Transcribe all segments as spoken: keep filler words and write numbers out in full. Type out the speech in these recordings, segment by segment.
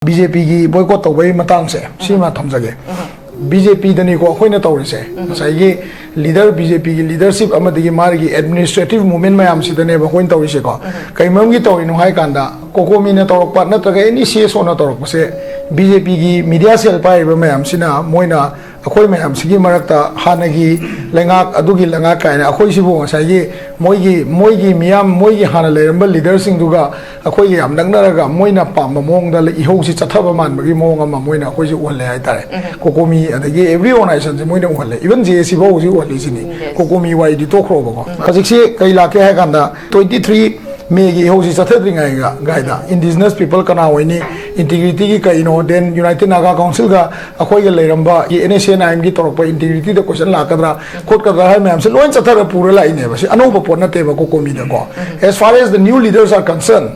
B J ꯄꯤꯒꯤ boycott ꯇꯧꯕꯒꯤ ꯃꯇꯥꯡꯁꯦ ꯁꯤꯃ ꯊꯝꯖꯒꯦ꯫ ꯕꯤ ꯖꯦ ꯄꯤꯗꯅꯤꯀꯣ ꯑꯩꯈꯣꯏꯅ ꯇꯧꯔꯤꯁꯦ, ꯉꯁꯥꯏꯒꯤ ꯂꯤꯗꯔ, ꯕꯤ ꯖꯦ ꯄꯤꯒꯤ ꯂꯤꯗꯔꯁꯤꯞ ꯑꯃꯗꯒꯤ ꯃꯥꯒꯤ ꯑꯦꯗꯃꯤꯅꯤꯁꯇ꯭ꯔꯦꯇꯤꯚ ꯃꯨꯚꯃꯦꯟ ꯃꯌꯥꯝꯁꯤꯗꯅꯦꯕ ꯑꯩꯈꯣꯏꯅ ꯇꯧꯔꯤꯁꯦꯀꯣ꯫ ꯀꯩ ꯃꯔꯝꯒꯤ ꯇꯧꯔꯤꯅꯣ ꯍꯥꯏ ꯀꯥꯟꯗ, ꯀꯣꯀꯣꯃꯤꯅ ꯇꯧꯔꯛꯄ ꯅꯠꯇ꯭ꯔꯒ ꯑꯦꯅꯤ ꯁꯤ ꯑꯦꯁ ꯑꯣꯅ ꯇꯧꯔꯛꯄꯁꯦ, ꯕꯤ ꯖꯦ ꯄꯤꯒꯤ ꯃꯤꯗꯤꯌꯥ ꯁꯦꯜ ꯄꯥꯏꯔꯤꯕ ꯃꯌꯥꯝꯁꯤꯅ ꯃꯣꯏꯅ ꯑꯩꯈꯣꯏ ꯃꯌꯥꯝꯁꯤꯒꯤ ꯃꯔꯛꯇ ꯍꯥꯟꯅꯒꯤ ꯂꯩꯉꯥꯛ, ꯑꯗꯨꯒꯤ ꯂꯩꯉꯥꯛ ꯀꯥꯏꯅ ꯑꯩꯈꯣꯏꯁꯤꯕꯨ ꯉꯁꯥꯏꯒꯤ ꯃꯣꯏꯒꯤ, ꯃꯣꯏꯒꯤ ꯃꯤꯌꯥꯝ, ꯃꯣꯏꯒꯤ ꯍꯥꯟꯅ ꯂꯩꯔꯝꯕ ꯂꯤꯗꯔꯁꯤꯡꯗꯨꯒ ꯑꯩꯈꯣꯏꯒ ꯌꯥꯝ ꯅꯛꯅꯔꯒ ꯃꯣꯏꯅ ꯄꯥꯝꯕ ꯃꯑꯣꯡꯗ ꯏꯍꯧꯁꯤ ꯆꯠꯊꯕ ꯃꯥꯟꯕꯒꯤ ꯃꯑꯣꯡ ꯑꯃ ꯃꯣꯏꯅ ꯑꯩꯈꯣꯏꯁꯤ ꯎꯍꯜꯂꯦ ꯍꯥꯏꯇꯥꯔꯦ꯫ ꯀꯣꯀꯣꯃꯤ ꯑꯗꯒꯤ ꯑꯦꯕ꯭ꯔꯤ ꯑꯣꯔꯒꯅꯥꯏꯖꯦꯁꯟꯁꯤ ꯃꯣꯏꯅ ꯎꯍꯜꯂꯦ꯫ ꯏꯚꯟ ꯖꯦ ꯑꯦ ꯁꯤ ꯐꯥꯎ ꯍꯧꯖꯤꯛ ꯎꯍꯜꯂꯤꯁꯤꯅꯤ꯫ ꯀꯣꯀꯣꯃꯤ ꯋꯥꯔꯤꯗꯤ ꯇꯣꯛꯈ꯭ꯔꯣꯕꯀꯣ꯫ ꯍꯧꯖꯤꯛꯁꯤ ꯀꯩ ꯂꯥꯛꯀꯦ ꯍꯥꯏ ꯀꯥꯟꯗ, ꯇ꯭ꯋꯦꯟꯇꯤ ꯊ꯭ꯔꯤ ꯃꯦꯒꯤ ꯏꯍꯧꯁꯤ ꯆꯠꯊꯗ꯭ꯔꯤꯉꯩꯒ ꯒꯥꯏꯗ ꯏꯟꯗꯤꯖꯤꯅꯁ ꯄꯤꯄꯜ ꯀꯅꯥ ꯑꯣꯏꯅꯤ, ꯏꯟꯇꯤꯒ꯭ꯔꯤꯇꯤꯒꯤ ꯀꯩꯅꯣ, ꯗꯦꯟ ꯌꯨꯅꯥꯏꯇꯦꯗ ꯅꯥꯒꯥ ꯀꯥꯎꯟꯁꯤꯜꯒ ꯑꯩꯈꯣꯏꯒ ꯂꯩꯔꯝꯕ ꯑꯦꯟ ꯑꯦꯁ ꯑꯦꯟ ꯑꯥꯏ ꯑꯦꯝꯒꯤ ꯇꯧꯔꯛꯄ ꯏꯟꯇꯤꯒ꯭ꯔꯤꯇꯤꯗ ꯀꯣꯏꯁꯟ ꯂꯥꯛꯀꯗ꯭ꯔꯥ ꯈꯣꯠꯀꯗ꯭ꯔꯥ ꯍꯥꯏꯕ ꯃꯌꯥꯝꯁꯦ ꯂꯣꯏ ꯆꯠꯊꯔ ꯄꯨꯔ ꯂꯥꯛꯏꯅꯦꯕ꯫ ꯁꯤ ꯑꯅꯧꯕ ꯄꯣꯠ ꯅꯠꯇꯦꯕ ꯀꯣꯀꯣꯃꯤꯗꯀꯣ꯫ As far as the new leaders are concerned,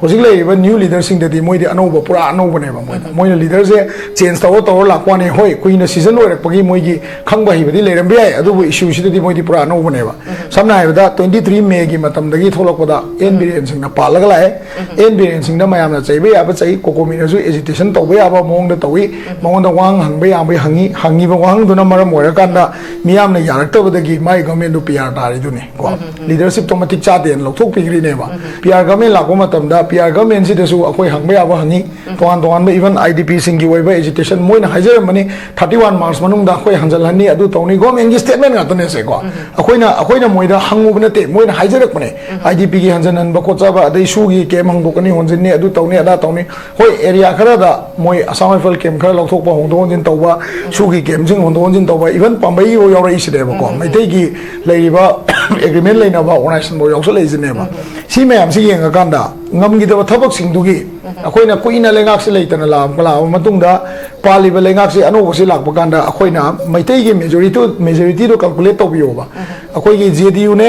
ꯍꯧꯖꯤꯛ ꯂꯩꯔꯤꯕ ꯅ꯭ꯌꯨ ꯂꯤꯗꯔꯁꯤꯡꯗꯗꯤ ꯃꯣꯏꯗꯤ ꯑꯅꯧꯕ, ꯄꯨꯔꯥ ꯑꯅꯧꯕꯅꯦꯕ꯫ ꯃꯣꯏꯗ, ꯃꯣꯏꯅ ꯂꯤꯗꯔꯁꯦ ꯆꯦꯟꯖ ꯇꯧꯔ ꯇꯧꯔ ꯂꯥꯛꯄ ꯋꯥꯅꯤ꯫ ꯍꯣꯏ, ꯀꯨꯏꯅ ꯁꯤꯖꯟ ꯑꯣꯏꯔꯛꯄꯒꯤ ꯃꯣꯏꯒꯤ ꯈꯪꯕ ꯍꯩꯕꯗꯤ ꯂꯩꯔꯝꯕ ꯌꯥꯏ, ꯑꯗꯨꯕꯨ ꯏꯁꯨꯁꯤꯗꯗꯤ ꯃꯣꯏꯗꯤ ꯄꯨꯔꯥ ꯑꯅꯧꯕꯅꯦꯕ꯫ ꯁꯝꯅ ꯍꯥꯏꯔꯕꯗ, ꯇ꯭ꯋꯦꯟꯇꯤ ꯊ꯭ꯔꯤ ꯃꯦꯒꯤ ꯃꯇꯝꯗꯒꯤ ꯊꯣꯛꯂꯛꯄꯗ ꯑꯦꯟ ꯕꯤꯔꯦꯟ ꯁꯤꯡꯅ ꯄꯥꯜꯂꯒ ꯂꯥꯛꯑꯦ꯫ ꯑꯦꯟ ꯕꯤꯔꯦꯟ ꯁꯤꯡꯅ ꯃꯌꯥꯝꯅ ꯆꯩꯕ ꯌꯥꯕ ꯆꯩ, ꯀꯣꯀꯣꯃꯤꯅꯁꯨ ꯑꯦꯖꯤꯇꯦꯁꯟ ꯇꯧꯕ ꯌꯥꯕ ꯃꯑꯣꯡꯗ ꯇꯧꯏ꯫ ꯃꯉꯣꯟꯗ ꯋꯥꯍꯪ ꯍꯪꯕ ꯌꯥꯕ ꯍꯪꯉꯤ꯫ ꯍꯪꯉꯤꯕ ꯋꯥꯍꯪꯗꯨꯅ ꯃꯔꯝ ꯑꯣꯏꯔꯀꯥꯟꯗ ꯃꯤꯌꯥꯝꯅ ꯌꯥꯔꯛꯇꯕꯗꯒꯤ ꯃꯥꯏ ꯒꯚꯔꯟꯃꯦꯟꯗꯨ ꯄꯤ ꯑꯥꯔ ꯇꯥꯔꯤꯗꯨꯅꯤ ꯀꯣ꯫ ꯂꯤꯗꯔꯁꯤꯞꯇꯣ ꯃꯇꯤꯛ ꯆꯥꯗꯦꯅ ꯂꯧꯊꯣꯛꯄꯤꯈ꯭ꯔꯤꯅꯦꯕ꯫ ꯄꯤ ꯑꯥꯔ ꯒꯚꯔꯟꯃꯦꯟ ꯂꯥꯛꯄ ꯃꯇꯝꯗ ꯄꯤ ꯑꯥꯔ ꯒꯚꯔꯟꯃꯦꯟꯁꯤꯗꯁꯨ ꯑꯩꯈꯣꯏ ꯍꯪꯕ ꯌꯥꯕ ꯍꯪꯉꯤ, ꯇꯣꯉꯥꯟ ꯇꯣꯉꯥꯟꯕ ꯏꯚꯟ ꯑꯥꯏ ꯗꯤ ꯄꯤ ꯁꯤꯡꯒꯤ ꯑꯣꯏꯕ ꯑꯦꯖꯤꯇꯦꯁꯟ ꯃꯣꯏꯅ ꯍꯥꯏꯖꯔꯝꯕꯅꯤ, ꯊꯥꯔꯇꯤ ꯋꯥꯟ ꯃꯥꯔꯆ ꯃꯅꯨꯡꯗ ꯑꯩꯈꯣꯏ ꯍꯟꯖꯜꯍꯟꯅꯤ, ꯑꯗꯨ ꯇꯧꯅꯤ, ꯒꯣꯔꯃꯦꯟꯒꯤ ꯁ꯭ꯇꯦꯠꯃꯦꯟ ꯉꯥꯛꯇꯅꯦꯁꯦꯀꯣ꯫ ꯑꯩꯈꯣꯏꯅ, ꯑꯩꯈꯣꯏꯅ ꯃꯣꯏꯗ ꯍꯪꯉꯨꯕ ꯅꯠꯇꯦ, ꯃꯣꯏꯅ ꯍꯥꯏꯖꯔꯛꯄꯅꯦ꯫ ꯑꯥꯏ ꯗꯤ ꯄꯤꯒꯤ ꯍꯟꯖꯟꯍꯟꯕ ꯈꯣꯠꯆꯕ, ꯑꯗꯩ ꯁꯨꯒꯤ ꯀꯦꯝ ꯍꯥꯡꯗꯣꯛꯀꯅꯤ, ꯍꯣꯟꯖꯤꯟꯅꯤ, ꯑꯗꯨ ꯇꯧꯅꯤ, ꯑꯗꯥ ꯇꯧꯅꯤ꯫ ꯍꯣꯏ, ꯑꯦꯔꯤꯌꯥ ꯈꯔꯗ ꯃꯣꯏ ꯑꯁꯥꯝ ꯔꯥꯏꯐꯜ ꯀꯦꯝ ꯈꯔ ꯂꯧꯊꯣꯛꯄ, ꯍꯣꯡꯗꯣꯛ ꯍꯣꯟꯖꯤꯟ ꯇꯧꯕ, ꯁꯨꯒꯤ ꯀꯦꯝꯁꯤꯡ ꯍꯣꯡꯗꯣꯛ ꯍꯣꯟꯖꯤꯟ ꯇꯧꯕ, ꯏꯚꯟ ꯄꯥꯝꯕꯩ ꯌꯧꯔꯛꯏꯁꯤꯅꯦꯕꯀꯣ꯫ ꯃꯩꯇꯩꯒꯤ ꯂꯩꯔꯤꯕ ꯑꯦꯒ꯭ꯔꯤꯃꯦꯟ ꯂꯩꯅꯕ ꯑꯣꯔꯒꯅꯥꯏꯖꯦꯁꯟꯐꯥꯎ ꯌꯥꯎꯁꯜꯂꯛꯏꯁꯤꯅꯦꯕ꯫ ꯁꯤ ꯃꯌꯥꯝꯁꯤ ꯌꯦꯡꯉꯀꯥꯟꯗ ꯉꯝꯈꯤꯗꯕ ꯊꯕꯛꯁꯤꯡꯗꯨꯒꯤ ꯑꯩꯈꯣꯏꯅ ꯀꯨꯏꯅ ꯂꯩꯉꯥꯛꯁꯤ ꯂꯩꯇꯅ ꯂꯥꯛꯑ-, ꯂꯥꯛꯑꯕ ꯃꯇꯨꯡꯗ ꯄꯥꯜꯂꯤꯕ ꯂꯩꯉꯥꯛꯁꯤ ꯑꯅꯧꯕꯁꯤ ꯂꯥꯛꯄ ꯀꯥꯟꯗ ꯑꯩꯈꯣꯏꯅ ꯃꯩꯇꯩꯒꯤ ꯃꯦꯖꯣꯔꯤꯇꯤ, ꯃꯦꯖꯣꯔꯤꯇꯤꯗꯣ ꯀꯥꯜꯀꯨꯂꯦꯠ ꯇꯧꯕꯤꯌꯣꯕ꯫ ꯑꯩꯈꯣꯏꯒꯤ ꯖꯦ ꯗꯤ ꯌꯨꯅꯦ,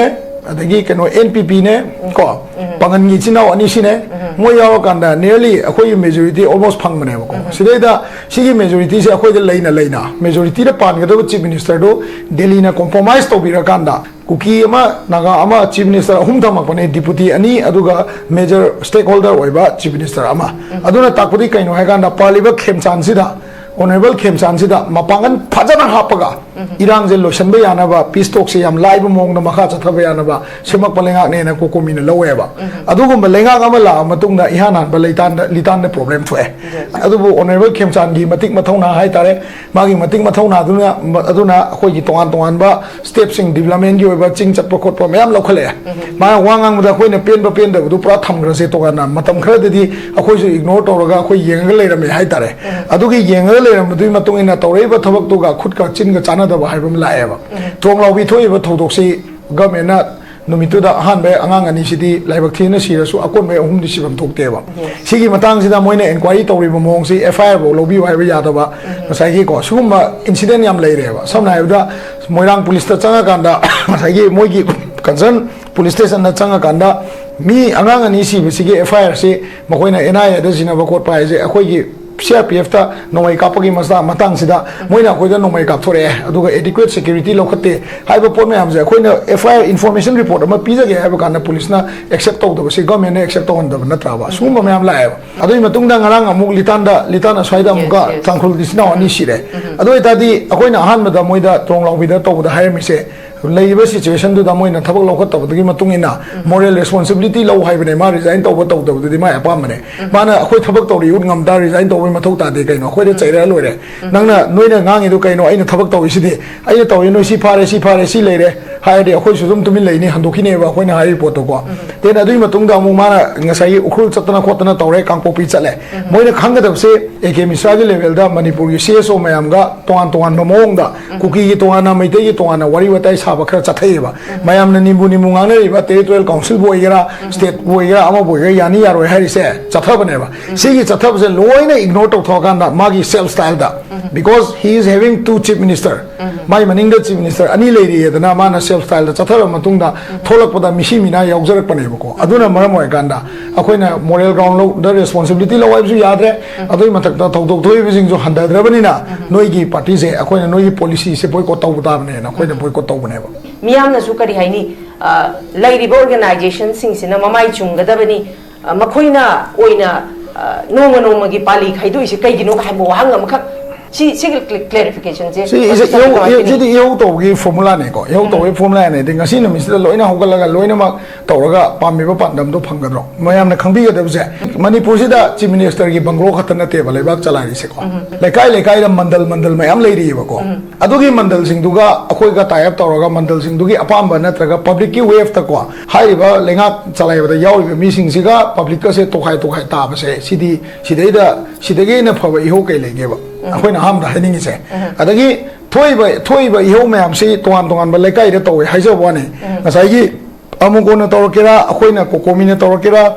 ꯑꯗꯒꯤ ꯀꯩꯅꯣ ꯑꯦꯟ ꯄꯤ ꯄꯤꯅꯦ, ꯀꯣ, ꯄꯥꯡꯒꯟꯒꯤ ꯏꯆꯤꯟ ꯏꯅꯥꯎ ꯑꯅꯤꯁꯤꯅꯦ, ꯃꯣꯏ ꯌꯥꯎꯔꯀꯥꯟꯗ nearly ꯑꯩꯈꯣꯏꯒꯤ majority almost ꯐꯪꯕꯅꯦꯕꯀꯣ꯫ ꯁꯤꯗꯩꯗ ꯁꯤꯒꯤ majorityꯁꯦ ꯑꯩꯈꯣꯏꯗ ꯂꯩꯅ ꯂꯩꯅ majorityꯗ ꯄꯥꯟꯒꯗꯕ chief ministerꯗꯨ ꯗꯦꯜꯂꯤꯅ compromise ꯇꯧꯕꯤꯔꯀꯥꯟꯗ ꯀꯨꯀꯤ ꯑꯃ, ꯅꯥꯒꯥ ꯑꯃ, chief minister ꯑꯍꯨꯝ ꯊꯝꯃꯛꯄꯅꯦ, deputy ꯑꯅꯤ, ꯑꯗꯨꯒ major stakeholder ꯑꯣꯏꯕ chief minister ꯑꯃ꯫ ꯑꯗꯨꯅ ꯇꯥꯛꯄꯗꯤ ꯀꯩꯅꯣ ꯍꯥꯏꯀꯥꯟꯗ, ꯄꯥꯜꯂꯤꯕ ꯈꯦꯝꯆꯥꯟꯁꯤꯗ, honourable ꯈꯦꯝꯆꯥꯟꯁꯤꯗ ꯃꯄꯥꯡꯒꯜ ꯐꯖꯅ ꯍꯥꯞꯄꯒ ꯏꯔꯥꯡꯁꯦ ꯂꯣꯏꯁꯤꯟꯕ ꯌꯥꯅꯕ, peace talkꯁꯦ ꯌꯥꯝ ꯂꯥꯏꯕ ꯃꯑꯣꯡꯗ ꯃꯈꯥ ꯆꯠꯊꯕ ꯌꯥꯅꯕ ꯁꯦꯝꯃꯛꯄ ꯂꯩꯉꯥꯛꯅꯦꯅ ꯀꯣꯀꯣꯃꯤꯅ ꯂꯧꯋꯦꯕ꯫ ꯑꯗꯨꯒꯨꯝꯕ ꯂꯩꯉꯥꯛ ꯑꯃ ꯂꯥꯛꯑ ꯃꯇꯨꯡꯗ ꯏꯍꯥꯟ ꯍꯥꯟꯕ ꯂꯤꯇꯥꯟꯗ, ꯂꯤꯇꯥꯟꯗ problem ꯊꯣꯛꯑꯦ꯫ ꯑꯗꯨꯕꯨ honourable ꯈꯦꯝꯆꯥꯟꯒꯤ ꯃꯇꯤꯛ ꯃꯊꯧꯅꯥ ꯍꯥꯏꯇꯥꯔꯦ, ꯃꯥꯒꯤ ꯃꯇꯤꯛ ꯃꯊꯧꯅꯥꯗꯨꯅ, ꯑꯗꯨꯅ ꯑꯩꯈꯣꯏꯒꯤ ꯇꯣꯉꯥꯟ ꯇꯣꯉꯥꯟꯕ stepꯁꯤꯡ, developmentꯀꯤ ꯑꯣꯏꯕ ꯆꯤꯡ ꯆꯠꯄ ꯈꯣꯠꯄ ꯃꯌꯥꯝ ꯂꯧꯈꯠꯂꯛꯑꯦ꯫ ꯃꯥꯅ ꯋꯥ ꯉꯥꯡꯕꯗ ꯑꯩꯈꯣꯏꯅ ꯄꯦꯟꯕ ꯄꯦꯟꯗꯕꯗꯨ ꯄꯨꯔꯥ ꯊꯝꯈ꯭ꯔꯁꯦ ꯇꯣꯉꯥꯟꯅ, ꯃꯇꯝ ꯈꯔꯗꯗꯤ ꯑꯩꯈꯣꯏꯁꯨ ignore ꯇꯧꯔꯒ ꯑꯩꯈꯣꯏ ꯌꯦꯡꯉꯒ ꯂꯩꯔꯝꯃꯦ ꯍꯥꯏꯇꯥꯔꯦ꯫ ꯑꯗꯨꯒꯤ ꯌꯦꯡꯉꯒ ꯂꯩꯔꯝꯕꯗꯨꯒꯤ ꯃꯇꯨꯡ ꯏꯟꯅ ꯇꯧꯔꯛꯏꯕ ꯊꯕꯛꯇꯨꯒ ꯈꯨꯠꯀ ꯆꯤꯟꯒ ꯆꯥꯟꯅꯗꯕ ꯍꯥꯏꯕ ꯑꯃ ꯂꯥꯛꯑꯦꯕ꯫ ꯇ꯭ꯔꯣꯡ ꯂꯥꯎꯕꯤ ꯊꯣꯛꯏꯕ ꯊꯧꯗꯣꯛꯁꯤ governmentꯅ ꯅꯨꯃꯤꯠꯇꯨꯗ ꯑꯍꯥꯟꯕ ꯑꯉꯥꯡ ꯑꯅꯤꯁꯤꯗꯤ ꯂꯥꯏꯕꯛ ꯊꯤꯅ ꯁꯤꯔꯁꯨ ꯑꯀꯣꯟꯕ ꯑꯍꯨꯝꯗꯤ ꯁꯤꯐꯝ ꯊꯣꯛꯇꯦꯕ꯫ ꯁꯤꯒꯤ ꯃꯇꯥꯡꯁꯤꯗ ꯃꯣꯏꯅ inquiry ꯇꯧꯔꯤꯕ ꯃꯑꯣꯡꯁꯤ FIRꯐꯧ ꯂꯧꯕꯤꯌꯨ ꯍꯥꯏꯕ ꯌꯥꯗꯕ, ꯉꯁꯥꯏꯒꯤꯀꯣ, ꯁꯤꯒꯨꯝꯕ incident ꯌꯥꯝ ꯂꯩꯔꯦꯕ꯫ ꯁꯝꯅ ꯍꯥꯏꯔꯕꯗ ꯃꯣꯏꯔꯥꯡ policeꯇ ꯆꯪꯉꯀꯥꯟꯗ ꯉꯁꯥꯏꯒꯤ ꯃꯣꯏꯒꯤ concern police stationꯗ ꯆꯪꯉꯀꯥꯟꯗ ꯃꯤ ꯑꯉꯥꯡ ꯑꯅꯤ ꯁꯤꯕꯁꯤꯒꯤ FIRꯁꯤ ꯃꯈꯣꯏꯅ NIAꯗ ꯁꯤꯟꯅꯕ ꯈꯣꯠꯄ ꯍꯥꯏꯁꯦ ꯑꯩꯈꯣꯏꯒꯤ CRPFꯇ ꯅꯣꯡꯃꯩ ꯀꯥꯞꯄꯒꯤ ꯃꯇꯥꯡ-, ꯃꯇꯥꯡꯁꯤꯗ ꯃꯣꯏꯅ ꯑꯩꯈꯣꯏꯗ ꯅꯣꯡꯃꯩ ꯀꯥꯞꯊꯣꯔꯛꯑꯦ, ꯑꯗꯨꯒ adequate security ꯂꯧꯈꯠꯇꯦ ꯍꯥꯏꯕ ꯄꯣꯠ ꯃꯌꯥꯝꯁꯦ ꯑꯩꯈꯣꯏꯅ FIR information report ꯑꯃ ꯄꯤꯖꯒꯦ ꯍꯥꯏꯕ ꯀꯥꯟꯗ policeꯅ accept ꯇꯧꯗꯕꯁꯤ governmentꯅ accept ꯇꯧꯍꯟꯗꯕ ꯅꯠꯇ꯭ꯔꯕ? ꯁꯤꯒꯨꯝꯕ ꯃꯌꯥꯝ ꯂꯥꯛꯑꯦꯕ꯫ ꯑꯗꯨꯒꯤ ꯃꯇꯨꯡꯗ ꯉꯔꯥꯡ ꯑꯃꯨꯛ ꯂꯤꯇꯥꯟꯗ, ꯂꯤꯇꯥꯟ ꯑꯁ꯭ꯋꯥꯏꯗ ꯑꯃꯨꯛꯀ ꯇꯥꯡꯈꯨꯜ ꯏꯆꯤꯟ ꯏꯅꯥꯎ ꯑꯅꯤ ꯁꯤꯔꯦ꯫ ꯑꯗꯨ ꯑꯣꯏꯇꯥꯔꯗꯤ ꯑꯩꯈꯣꯏꯅ ꯑꯍꯥꯟꯕꯗ ꯃꯣꯏꯗ ꯇ꯭ꯔꯣꯡ ꯂꯥꯎꯕꯤꯗ ꯇꯧꯕꯗ ꯍꯥꯏꯔꯝꯃꯤꯁꯦ, ꯂꯩꯔꯤꯕ situationꯗꯨꯗ ꯃꯣꯏꯅ ꯊꯕꯛ ꯂꯧꯈꯠꯇꯕꯗꯨꯒꯤ ꯃꯇꯨꯡ ꯏꯟꯅ moral responsibility ꯂꯧ ꯍꯥꯏꯕꯅꯦ꯫ ꯃꯥ resign ꯇꯧꯕ ꯇꯧꯗꯕꯗꯨꯗꯤ ꯃꯥꯏ ꯑꯄꯥꯝꯕꯅꯦ꯫ ꯃꯥꯅ ꯑꯩꯈꯣꯏ ꯊꯕꯛ ꯇꯧꯔꯤ ꯎꯠ ꯉꯝ ꯇꯥꯔ resign ꯇꯧꯕꯩ ꯃꯊꯧ ꯇꯥꯗꯦ ꯀꯩꯅꯣ? ꯑꯩꯈꯣꯏꯗ ꯆꯩꯔ ꯂꯣꯏꯔꯦ꯫ ꯅꯪꯅ, ꯅꯣꯏꯅ ꯉꯥꯡꯉꯤꯗꯣ ꯀꯩꯅꯣ? ꯑꯩꯅ ꯊꯕꯛ ꯇꯧꯔꯤꯁꯤꯗꯤ, ꯑꯩꯅ ꯇꯧꯔꯤ, ꯅꯣꯏ ꯁꯤ ꯐꯥꯔꯦ, ꯁꯤ ꯐꯥꯔꯦ, ꯁꯤ ꯂꯩꯔꯦ ꯍꯥꯏꯔꯗꯤ ꯑꯩꯈꯣꯏꯁꯨ ꯑꯗꯨꯝ ꯇꯨꯃꯤꯟ ꯂꯩꯅꯤ, ꯍꯟꯗꯣꯛꯈꯤꯅꯦꯕ ꯑꯩꯈꯣꯏꯅ ꯍꯥꯏꯔꯤꯕ ꯄꯣꯠꯇꯣꯀꯣ꯫ Then ꯑꯗꯨꯒꯤ ꯃꯇꯨꯡꯗ ꯑꯃꯨꯛ ꯃꯥꯅ ꯉꯁꯥꯏꯒꯤ ꯎꯈ꯭ꯔꯨꯜ ꯆꯠꯇꯅ ꯈꯣꯠꯇꯅ ꯇꯧꯔꯦ, ꯀꯥꯡꯄꯣꯛꯄꯤ ꯆꯠꯂꯦ꯫ ꯃꯣꯏꯅ ꯈꯪꯒꯗꯕꯁꯦ ꯑꯦ ꯀꯦ ꯃꯤꯁ꯭ꯔꯥꯒꯤ levelꯗ ꯃꯅꯤꯄꯨꯔꯒꯤ CSO ꯃꯌꯥꯝꯒ ꯇꯣꯉꯥꯟ ꯇꯣꯉꯥꯟꯕ ꯃꯑꯣꯡꯗ ꯀꯨꯀꯤꯒꯤ ꯇꯣꯉꯥꯟꯅ, ꯃꯩꯇꯩꯒꯤ ꯇꯣꯉꯥꯟꯅ ꯋꯥꯔꯤ ꯋꯥꯇꯥꯏ ꯁꯥꯕ ꯈꯔ ꯆꯠꯊꯩꯑꯕ꯫ ꯃꯌꯥꯝꯅ ꯅꯤꯝꯕꯨ ꯅꯤꯝꯕꯨ ꯉꯥꯡꯅꯔꯤꯕ territorial councilꯕꯨ ꯑꯣꯏꯒꯦꯔꯥ, stateꯄꯨ ꯑꯣꯏꯒꯦꯔꯥ, ꯑꯃꯕꯨ ꯑꯣꯏꯒꯦꯔꯥ, ꯌꯥꯅꯤ ꯌꯥꯔꯣꯏ ꯍꯥꯏꯔꯤꯁꯦ ꯆꯠꯊꯕꯅꯦꯕ꯫ ꯁꯤꯒꯤ ꯆꯠꯊꯕꯁꯦ ꯂꯣꯏꯅ ignore ꯇꯧꯊꯣꯛꯑꯀꯥꯟꯗ ꯃꯥꯒꯤ self styleꯗ, because he is having two chief minister, ꯃꯥꯏ ꯃꯅꯤꯡꯗ chief minister ꯑꯅꯤ ꯂꯩꯔꯤꯑꯗꯅ ꯃꯥꯅ ꯁ꯭ꯇꯥꯏꯜꯗ ꯆꯠꯊꯔꯕ ꯃꯇꯨꯡꯗ ꯊꯣꯛꯂꯛꯄꯗ ꯃꯤꯁꯤ ꯃꯤꯅꯥ ꯌꯥꯎꯖꯔꯛꯄꯅꯦꯕꯀꯣ꯫ ꯑꯗꯨꯅ ꯃꯔꯝ ꯑꯣꯏꯔꯀꯥꯟꯗ ꯑꯩꯈꯣꯏꯅ ꯃꯣꯔꯦꯜ ꯒ꯭ꯔꯥꯎꯟ ꯂꯧꯗ ꯔꯦꯁꯄꯣꯟꯁꯤꯕꯤꯂꯤꯇꯤ ꯂꯧ ꯍꯥꯏꯕꯁꯨ ꯌꯥꯗ꯭ꯔꯦ꯫ ꯑꯗꯨꯒꯤ ꯃꯊꯛꯇ ꯊꯧꯗꯣꯛ ꯊꯣꯛꯏꯕꯁꯤꯡꯁꯨ ꯍꯟꯊꯗ꯭ꯔꯕꯅꯤꯅ ꯅꯣꯏꯒꯤ ꯄꯥꯔꯇꯤꯁꯦ ꯑꯩꯈꯣꯏꯅ ꯅꯣꯏꯒꯤ ꯄꯣꯂꯤꯁꯤꯁꯦ ꯕꯣꯏꯀꯣꯠ ꯇꯧꯕ ꯇꯥꯕꯅꯦꯅ ꯑꯩꯈꯣꯏꯅ ꯕꯣꯏꯀꯣꯠ ꯇꯧꯕꯅꯦꯕ꯫ ꯃꯤꯌꯥꯝꯅꯁꯨ ꯀꯔꯤ ꯍꯥꯏꯅꯤ, ꯑ, ꯂꯩꯔꯤꯕ ꯑꯣꯔꯒꯅꯥꯏꯖꯦꯁꯟꯁꯤꯡꯁꯤꯅ ꯃꯃꯥꯏ ꯆꯨꯝꯒꯗꯕꯅꯤ, ꯑ, ꯃꯈꯣꯏꯅ ꯑꯣꯏꯅ, ꯑ, ꯅꯣꯡꯃ ꯅꯣꯡꯃꯒꯤ ꯄꯥꯜꯂꯤ ꯈꯥꯏꯗꯣꯛꯏꯁꯦ ꯀꯩꯒꯤꯅꯣ ꯍꯥꯏꯕ ꯋꯥꯍꯪ ꯑꯃꯈꯛ, ꯁꯤ, ꯁꯤꯒꯤ ꯀ꯭ꯂꯦꯔꯤꯐꯤꯀꯦꯁꯟꯁꯦ ꯁꯤ ꯏꯁꯦ ꯏꯍꯧ- ꯏꯍꯧ- ꯁꯤꯗꯤ ꯏꯍꯧ ꯇꯧꯕꯒꯤ ꯐꯣꯔꯃꯨꯂꯥꯅꯦꯀꯣ꯫ ꯏꯍꯧ ꯇꯧꯕꯒꯤ ꯐꯣꯔꯃꯨꯂꯥꯅꯦꯗꯤ ꯉꯁꯤ ꯅꯨꯃꯤꯠꯁꯤꯗ ꯂꯣꯏꯅ ꯍꯧꯒꯠꯂꯒ ꯂꯣꯏꯅꯃꯛ ꯇꯧꯔꯒ ꯄꯥꯝꯃꯤꯕ ꯄꯥꯟꯗꯝꯗꯣ ꯐꯪꯒꯗ꯭ꯔꯣ? ꯃꯌꯥꯝꯅ ꯈꯪꯕꯤꯒꯗꯕꯁꯦ, ꯃꯅꯤꯄꯨꯔꯁꯤꯗ ꯆꯤꯐ ꯃꯤꯅꯤꯁꯇꯔꯒꯤ ꯕꯪꯒ꯭ꯂꯣ ꯈꯛꯇ ꯅꯠꯇꯦꯕ ꯂꯩꯕꯥꯛ ꯆꯂꯥꯏꯔꯤꯁꯦꯀꯣ꯫ ꯂꯩꯀꯥꯏ ꯂꯩꯀꯥꯏꯗ ꯃꯟꯗꯜ ꯃꯟꯗꯜ ꯃꯌꯥꯝ ꯂꯩꯔꯤꯑꯕꯀꯣ꯫ ꯑꯗꯨꯒꯤ ꯃꯟꯗꯜꯁꯤꯡꯗꯨꯒ ꯑꯩꯈꯣꯏꯒ ꯇꯥꯏ ꯑꯞ ꯇꯧꯔꯒ ꯃꯟꯗꯜꯁꯤꯡꯗꯨꯒꯤ ꯑꯄꯥꯝꯕ ꯅꯠꯇ꯭ꯔꯒ ꯄꯕ꯭ꯂꯤꯛꯀꯤ ꯋꯦꯐꯇꯀꯣ, ꯍꯥꯏꯔꯤꯕ ꯂꯩꯉꯥꯛ ꯆꯂꯥꯏꯕꯗ ꯌꯥꯎꯔꯤꯕ ꯃꯤꯁꯤꯡꯁꯤꯒ ꯄꯕ꯭ꯂꯤꯛꯀꯁꯦ ꯇꯣꯈꯥꯏ ꯇꯣꯈꯥꯏ ꯇꯥꯕꯁꯦ, ꯁꯤꯗꯤ ꯁꯤꯗꯩꯗ ꯁꯤꯗꯒꯤ ꯍꯦꯟꯅ ꯐꯕ ꯏꯍꯧ ꯀꯩ ꯂꯩꯒꯦꯕ? ꯑꯩꯈꯣꯏꯅ ꯑꯍꯥꯟꯕꯗ ꯍꯥꯏꯅꯤꯡꯉꯤꯁꯦ꯫ ꯑꯗꯒꯤ ꯊꯣꯛꯏꯕ ꯊꯣꯛꯏꯕ ꯏꯍꯧ ꯃꯌꯥꯝꯁꯤ ꯇꯣꯉꯥꯟ ꯇꯣꯉꯥꯟꯕ ꯂꯩꯀꯥꯏꯗ ꯇꯧꯋꯦ ꯍꯥꯏꯖꯕ ꯋꯥꯅꯤ꯫ ꯉꯁꯥꯏꯒꯤ ꯑꯃꯨꯀꯣꯟꯅ ꯇꯧꯔꯛꯀꯦꯔꯥ, ꯑꯩꯈꯣꯏꯅ ꯀꯣꯀꯣꯃꯤꯅ ꯇꯧꯔꯛꯀꯦꯔꯥ,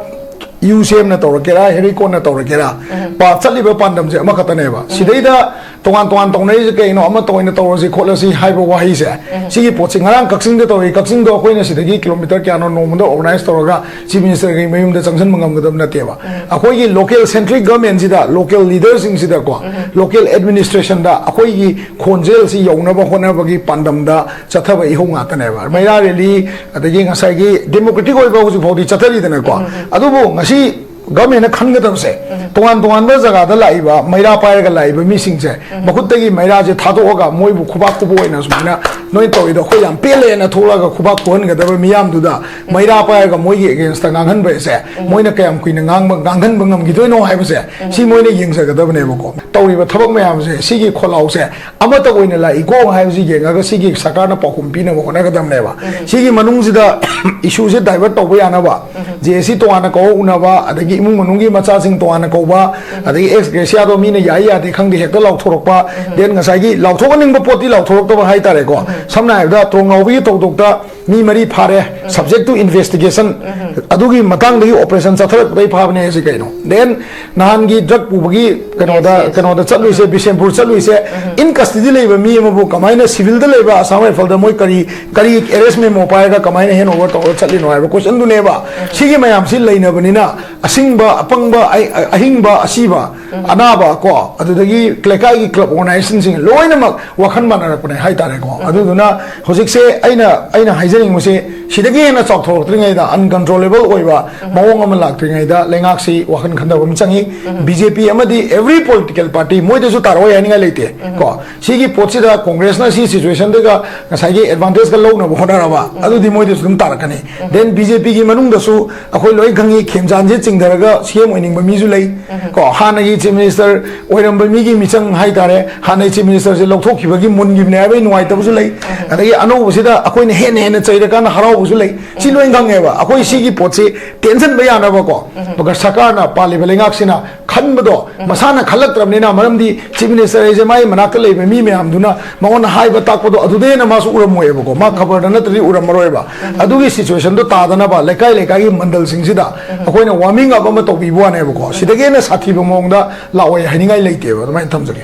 ꯌꯨ ꯁꯦꯝꯅ ꯇꯧꯔꯛꯀꯦꯔꯥ, ꯍꯦꯔꯤꯀꯣꯟꯅ ꯇꯧꯔꯛꯀꯦꯔꯥ, ꯄꯥ- ꯆꯠꯂꯤꯕ ꯄꯥꯟꯗꯝꯁꯦ ꯑꯃꯈꯛꯇꯅꯦꯕ꯫ ꯁꯤꯗꯩꯗ ꯇꯣꯉꯥꯟ ꯇꯣꯉꯥꯟ ꯇꯧꯅꯔꯤꯁꯦ ꯀꯩꯅꯣ, ꯑꯃ ꯇꯧꯅ ꯇꯧꯔꯁꯤ ꯈꯣꯠꯂꯁꯤ ꯍꯥꯏꯕ ꯋꯥꯍꯩꯁꯦ, ꯁꯤꯒꯤ ꯄꯣꯠꯁꯦ ꯉꯔꯥꯡ ꯀꯛꯆꯤꯡꯗ ꯇꯧꯔꯤ, ꯀꯛꯆꯤꯡꯗꯣ ꯑꯩꯈꯣꯏꯅ ꯁꯤꯗꯒꯤ ꯀꯤꯂꯣꯃꯤꯇꯔ ꯀꯌꯥꯅꯣ ꯅꯣꯡꯃꯗ ꯑꯣꯔꯒꯅꯥꯏꯖ ꯇꯧꯔꯒ ꯆꯤꯐ ꯃꯤꯅꯤꯁꯇꯔꯒꯤ ꯃꯌꯨꯝꯗ ꯆꯪꯁꯤꯟꯕ ꯉꯝꯒꯗꯕ ꯅꯠꯇꯦꯕ꯫ ꯑꯩꯈꯣꯏꯒꯤ ꯂꯣꯀꯦꯜ ꯁꯦꯟꯇ꯭ꯔꯤꯛ ꯒꯚꯔꯟꯃꯦꯟꯁꯤꯗ, ꯂꯣꯀꯦꯜ ꯂꯤꯗꯔꯁꯤꯡꯁꯤꯗꯀꯣ, ꯂꯣꯀꯦꯜ ꯑꯦꯗꯃꯤꯅꯤꯁꯇ꯭ꯔꯦꯁꯟꯗ ꯑꯩꯈꯣꯏꯒꯤ ꯈꯣꯟꯖꯦꯜꯁꯤ ꯌꯧꯅꯕ ꯍꯣꯠꯅꯕꯒꯤ ꯄꯥꯟꯗꯝꯗ ꯆꯠꯊꯕ ꯏꯍꯧ ꯉꯥꯛꯇꯅꯦꯕ꯫ ꯃꯩꯔꯥ ꯔꯦꯂꯤ, ꯑꯗꯒꯤ ꯉꯁꯥꯏꯒꯤ ꯗꯦꯃꯣꯀ꯭ꯔꯦꯇꯤꯛ ꯑꯣꯏꯕ ꯍꯧꯖꯤꯛ ꯐꯥꯎꯗꯤ ꯆꯠꯊꯔꯤꯗꯅꯀꯣ꯫ ꯑꯗꯨꯕꯨ ꯉꯁꯤ ꯒꯚꯔꯟꯃꯦꯟꯅ ꯈꯟꯒꯗꯕꯁꯦ, ꯇꯣꯉꯥꯟ ꯇꯣꯉꯥꯟꯕ ꯖꯒꯥꯗ ꯂꯥꯛꯏꯕ, ꯃꯩꯔꯥ ꯄꯥꯏꯔꯒ ꯂꯥꯛꯏꯕ ꯃꯤꯁꯤꯡꯁꯦ, ꯃꯈꯨꯠꯇꯒꯤ ꯃꯩꯔꯥꯁꯦ ꯊꯥꯗꯣꯛꯑꯒ ꯃꯣꯏꯕꯨ ꯈꯨꯕꯥꯛ ꯈꯨꯕ ꯑꯣꯏꯅ ꯁꯨꯃꯥꯏꯅ ꯅꯣꯏ ꯇꯧꯔꯤꯗꯣ ꯑꯩꯈꯣꯏ ꯌꯥꯝ ꯄꯦꯜꯂꯦꯅ ꯊꯣꯛꯂꯛꯑꯒ ꯈꯨꯕꯥꯛ ꯈꯨꯍꯟꯒꯗꯕ ꯃꯤꯌꯥꯝꯗꯨꯗ ꯃꯩꯔꯥ ꯄꯥꯏꯔꯒ ꯃꯣꯏꯒꯤ ꯑꯦꯒꯦꯟꯁꯇ ꯉꯥꯡꯍꯟꯕ ꯍꯥꯏꯁꯦ, ꯃꯣꯏꯅ ꯀꯌꯥꯝ ꯀꯨꯏꯅ ꯉꯥꯡꯕ, ꯉꯥꯡꯍꯟꯕ ꯉꯝꯈꯤꯗꯣꯏꯅꯣ ꯍꯥꯏꯕꯁꯦ, ꯁꯤ ꯃꯣꯏꯅ ꯌꯦꯡꯖꯒꯗꯕꯅꯦꯕꯀꯣ꯫ ꯇꯧꯔꯤꯕ ꯊꯕꯛ ꯃꯌꯥꯝꯁꯦ, ꯁꯤꯒꯤ ꯈꯣꯜꯂꯥꯎꯁꯦ ꯑꯃꯇ ꯑꯣꯏꯅ ꯂꯥꯛꯏꯀꯣ ꯍꯥꯏꯕꯁꯤ ꯌꯦꯡꯉꯒ ꯁꯤꯒꯤ ꯁꯔꯀꯥꯔꯅ ꯄꯥꯎꯈꯨꯝ ꯄꯤꯅꯕ ꯍꯣꯠꯅꯒꯗꯕꯅꯦꯕ꯫ ꯁꯤꯒꯤ ꯃꯅꯨꯡꯁꯤꯗ ꯏꯁꯨꯁꯦ ꯗꯥꯏꯚꯔꯠ ꯇꯧꯕ ꯌꯥꯅꯕ, ꯖꯦ ꯑꯦꯁ ꯁꯤ ꯇꯣꯉꯥꯟꯅ ꯀꯧꯕ ꯎꯅꯕ, ꯑꯗꯒꯤ ꯏꯃꯨꯡ ꯃꯅꯨꯡꯒꯤ ꯃꯆꯥꯁꯤꯡ ꯇꯣꯉꯥꯟꯅ ꯀꯧꯕ, ꯑꯗꯒꯤ ꯑꯦꯛꯁ ꯒ꯭ꯔꯦꯁꯤꯌꯥꯗꯣ ꯃꯤꯅ ꯌꯥꯏ ꯌꯥꯗꯦ ꯈꯪꯗꯦ ꯍꯦꯛꯇ ꯂꯥꯎꯊꯣꯔꯛꯄ, ꯗꯦꯟ ꯉꯁꯥꯏꯒꯤ ꯂꯥꯎꯊꯣꯛꯍꯟꯅꯤꯡꯕ ꯄꯣꯠꯇꯤ ꯂꯥꯎꯊꯣꯔꯛꯇꯕ ꯍꯥꯏꯇꯥꯔꯦꯀꯣ꯫ ꯁꯝꯅ ꯍꯥꯏꯔꯕꯗ ꯇ꯭ꯔꯣꯡꯅꯥꯎꯕꯤꯒꯤ ꯊꯧꯗꯣꯛꯇ ꯃꯤ ꯃꯔꯤ ꯐꯥꯔꯦ, subject to investigation, ꯑꯗꯨꯒꯤ ꯃꯇꯥꯡꯗꯒꯤ ꯑꯣꯄꯔꯦꯁꯟ ꯆꯠꯊꯔꯛꯄꯗꯒꯤ ꯐꯥꯕꯅꯦ ꯍꯥꯏꯁꯦ ꯀꯩꯅꯣ? Then ꯅꯍꯥꯟꯒꯤ drug ꯄꯨꯕꯒꯤ ꯀꯩꯅꯣꯗ, yes, yes, ꯀꯩꯅꯣꯗ ꯆꯠꯂꯨꯏꯁꯦ, ꯕꯤꯁꯦꯝꯄꯨꯔ ꯆꯠꯂꯨꯏꯁꯦ, in custody ꯗ ꯂꯩꯕ ꯃꯤ ꯑꯃꯕꯨ ꯀꯃꯥꯏꯅ civil ꯗ ꯂꯩꯕ Assam Rifle ꯗ ꯃꯣꯏ ꯀꯔꯤ, ꯀꯔꯤ arrest memo ꯄꯥꯏꯔꯒ ꯀꯃꯥꯏꯅ hand over ꯇꯧꯔꯒ ꯆꯠꯂꯤꯅꯣ ꯍꯥꯏꯕ question ꯗꯨꯅꯦꯕ꯫ ꯁꯤꯒꯤ ꯃꯌꯥꯝꯁꯤ ꯂꯩꯅꯕꯅꯤꯅ ꯑꯁꯤꯡꯕ, ꯑꯄꯪꯕ, ꯑ-, ꯑ-, ꯑꯍꯤꯡꯕ, ꯑꯁꯤꯕ, ꯑꯅꯥꯕ ꯀꯣ, ꯑꯗꯨꯗꯒꯤ ꯂꯩꯀꯥꯏꯒꯤ club organization ꯁꯤꯡ ꯂꯣꯏꯅꯃꯛ ꯋꯥꯈꯜ ꯃꯥꯟꯅꯔꯛꯄꯅꯦ ꯍꯥꯏꯇꯥꯔꯦꯀꯣ꯫ ꯑꯗꯨꯗꯨꯅ ꯍꯧꯖꯤꯛꯁꯦ ꯑꯩꯅ, ꯑꯩꯅ ꯍꯥꯏꯖꯅꯤꯡꯕꯁꯦ, ꯁꯤꯗꯒꯤ ꯍꯦꯟꯅ ꯆꯥꯎꯊꯣꯔꯛꯇ꯭ꯔꯤꯉꯩꯗ, uncontrollable ꯑꯣꯏꯕ ꯃꯑꯣꯡ ꯑꯃ ꯂꯥꯛꯇ꯭ꯔꯤꯉꯩꯗ ꯂꯩꯉꯥꯛꯁꯤ ꯋꯥꯈꯜ ꯈꯟꯊꯕ ꯑꯃ ꯆꯪꯉꯤ꯫ ꯕꯤ ꯖꯦ ꯄꯤ ꯑꯃꯗꯤ every political party, ꯃꯣꯏꯗꯁꯨ ꯇꯥꯔꯛꯑꯣꯏ ꯍꯥꯏꯅꯤꯡꯉꯥꯏ ꯂꯩꯇꯦ ꯀꯣ꯫ ꯁꯤꯒꯤ ꯄꯣꯠꯁꯤꯗ ꯀꯣꯡꯒ꯭ꯔꯦꯁꯅ ꯁꯤ situation ꯗꯒ ꯉꯁꯥꯏꯒꯤ advantage ꯀ ꯂꯧꯅꯕ ꯍꯣꯠꯅꯔꯕ, ꯑꯗꯨꯗꯤ ꯃꯣꯏꯗꯁꯨ ꯑꯗꯨꯝ ꯇꯥꯔꯛꯀꯅꯤ꯫ Then ꯕꯤ ꯖꯦ ꯄꯤ ꯒꯤ ꯃꯅꯨꯡꯗꯁꯨ ꯑꯩꯈꯣꯏ ꯂꯣꯏ ꯈꯪꯉꯤ, ꯈꯦꯝꯖꯥꯟꯁꯦ ꯆꯤꯡꯊꯔꯒ ꯁꯤ ꯑꯦꯝ ꯑꯣꯏꯅꯤꯡꯕ ꯃꯤꯁꯨ ꯂꯩ ꯀꯣ꯫ ꯍꯥꯟꯅꯒꯤ chief minister ꯑꯣꯏꯔꯝꯕ ꯃꯤꯒꯤ ꯃꯤꯆꯪ ꯍꯥꯏꯇꯥꯔꯦ, ꯍꯥꯟꯅꯒꯤ chief minister ꯁꯦ ꯂꯧꯊꯣꯛꯈꯤꯕꯒꯤ ꯃꯨꯟꯈꯤꯕꯅꯦ ꯍꯥꯏꯕꯒꯤ ꯅꯨꯡꯉꯥꯏꯇꯕꯁꯨ ꯂꯩ꯫ ꯑꯗꯒꯤ ꯑꯅꯧꯕꯁꯤꯗ ꯑꯩꯈꯣꯏꯅ ꯍꯦꯟꯅ ꯍꯦꯟꯅ ꯆꯩꯔꯀꯥꯟꯗ ꯍꯔꯥꯎꯕꯁꯨ ꯂꯩ꯫ ꯁꯤ ꯂꯣꯏ ꯈꯪꯉꯦꯕ꯫ ꯑꯩꯈꯣꯏ ꯁꯤꯒꯤ ꯄꯣꯠꯁꯤ ꯇꯦꯟꯁꯤꯟꯕ ꯌꯥꯅꯕꯀꯣ, ꯁꯔꯀꯥꯔꯅ, ꯄꯥꯜꯂꯤꯕ ꯂꯩꯉꯥꯛꯁꯤꯅ ꯈꯟꯕꯗꯣ ꯃꯁꯥꯅ ꯈꯜꯂꯛꯇ꯭ꯔꯕꯅꯤꯅ, ꯃꯔꯝꯗꯤ chief minister ꯍꯥꯏꯁꯦ ꯃꯥꯒꯤ ꯃꯅꯥꯛꯇ ꯂꯩꯕ ꯃꯤ ꯃꯌꯥꯝꯗꯨꯅ ꯃꯉꯣꯟꯗ ꯍꯥꯏꯕ ꯇꯥꯛꯄꯗꯣ ꯑꯗꯨꯗꯩ ꯍꯦꯟꯅ ꯃꯥꯁꯨ ꯎꯔꯝꯃꯣꯏꯕꯀꯣ, ꯃꯥ ꯈꯕꯔꯗ ꯅꯠꯇ꯭ꯔꯗꯤ ꯎꯔꯝꯃꯔꯣꯏꯕ꯫ ꯑꯗꯨꯒꯤ situation ꯗꯣ ꯇꯥꯗꯅꯕ ꯂꯩꯀꯥꯏ ꯂꯩꯀꯥꯏꯒꯤ ꯃꯟꯗꯜꯁꯤꯡꯁꯤꯗ ꯑꯩꯈꯣꯏꯅ warming up ꯑꯃ ꯇꯧꯕꯤꯕ ꯋꯥꯅꯦꯕꯀꯣ, ꯁꯤꯗꯒꯤ ꯍꯦꯟꯅ ꯁꯥꯊꯤꯕ ꯃꯑꯣꯡꯗ ꯂꯥꯛꯑꯣꯏ ꯍꯥꯏꯅꯤꯡꯉꯥꯏ ꯂꯩꯇꯦꯕ꯫ ꯑꯗꯨꯃꯥꯏꯅ ꯊꯝꯖꯒꯦ꯫